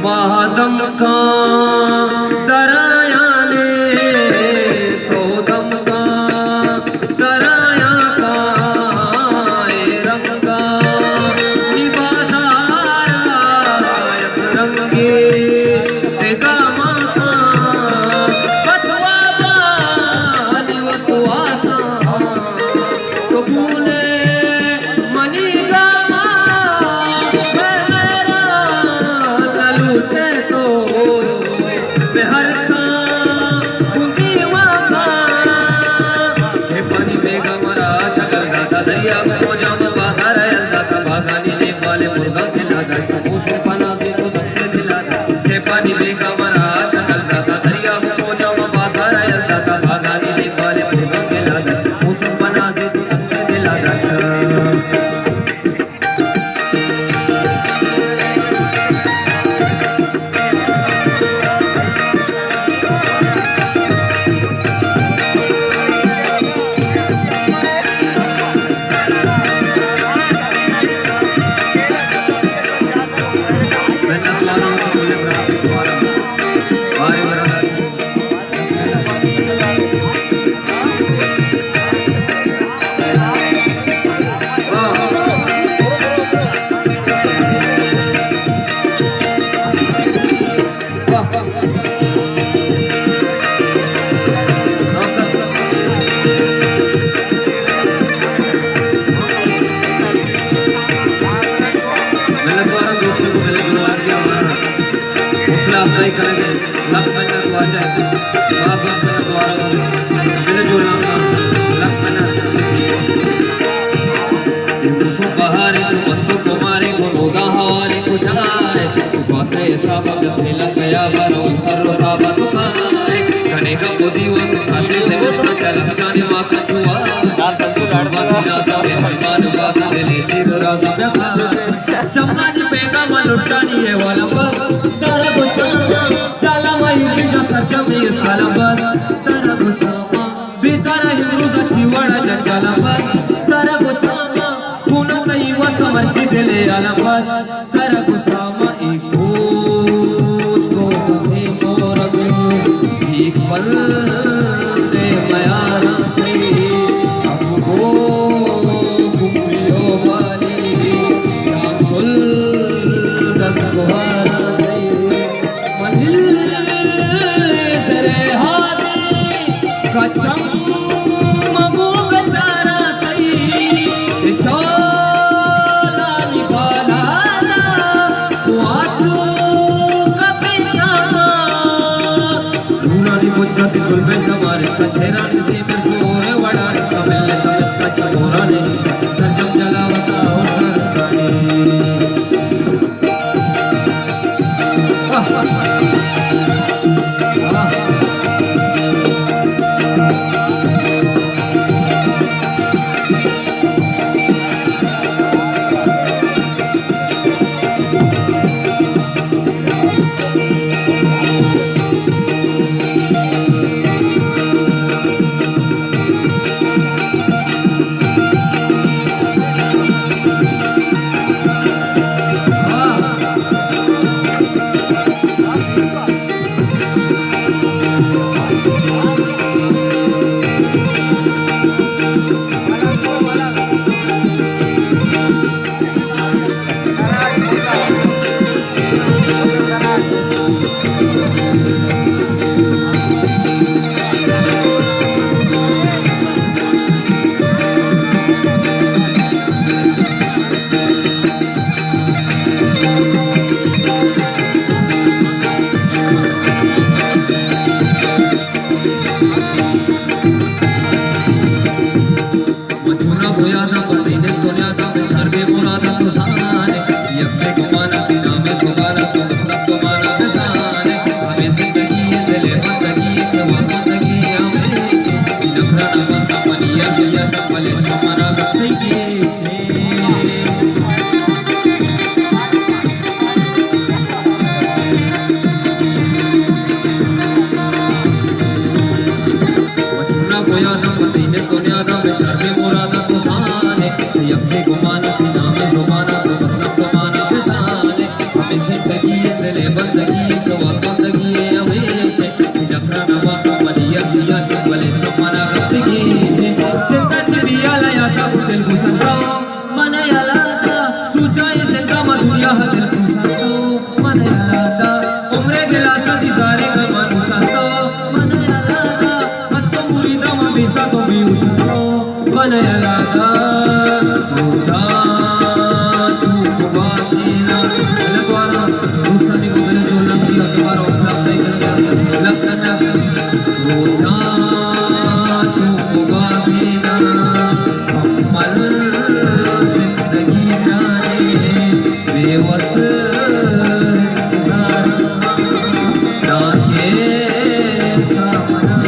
ما دمکاں درایانے، تو دمکاں درایاں کائے رنگا، نی بازارا یک رنگے دگہ ماں کاں، بس وابانی وسواساں تو بولے منی گاما، اے میرا نلوچے تو بے ہر ساں گندی واکا۔ اے پانی بیگا مرا چکل داتا، دریا موجا ما بازار یل داتا، باگانی نیک والے مرگاں کے لاگا، موسم پناہ سے تو دستے دلا دا۔ اے پانی بیگا مرا چکل داتا، دریا موجا ما بازار یل داتا، باگانی نیک والے مرگاں کے لاگا، موسم پناہ سے تو دستے دلا دا۔ منتوار آں دوستاں، دل جوڑ ءَ کہ ہمارا حوصلہ افزائی کنگ ءَ لکھ منت واجہ، باز باز منتوار آں، دل جوڑ ءَ لکھ منت۔ اے موسم بہارے، چو مست و خمارے، گوں رودا ہوارے، کجا ئے؟ تو بات ءِ حساب ءَ بس لکھ یا بارو، تر و تابا تو کائے۔ کنے گپ و دیوان تو ساتے سے مست، چلک شان ما کچوا۔ چمانی پیغام لٹانی اے والا بس، ترا گساما، چالا مائی کی جو سرجم اس والا بس، ترا گساما، بے ترا امروز چی وڑا جنجالا بس، ترا گساما، کونا تئی واسطہ مرچی دلے آلا بس، ترا گساما، ای کوچ کو تسی مورگ، جیک پل دے میارا تئی، اب کو کمریو والی، جان گل دست گوارا تئی، من دل زرے ہادی، کچم مگو بچارا تئی، چالانی بالانا، واسو کپی چاما۔ نورانی مجت گل بے شمارے، کچھیرانی زیمر چورے وڑارے، کمل تمس کچھ مورانی، سرجم جلاوتا اور سرکاری۔ دل بندگی تو آس بندگی ہمیشہ، ڈکرا نوا تو منی ارزیا چنگلے چمنا رندگی سے، زندہ چی دیالا یا تا دل گسنتا، من یالا دا سوچائے زندہ ما دنیا دل گسنتا، من یالا دا عمر گلاسا دی زارے من گسنتا، من یالا دا ہستو مرید ما بیسا تو بیوشنتا۔ من یلا دا روچا چوک بازینا، اللہ دوارا دوستانی گزرے جو لنگی دوارا حوصلہ افزائی کرگا، لکھ لکھ روچا چوک بازینا، مکمل زندگی جانے بے وس انتظار، داکے سامنا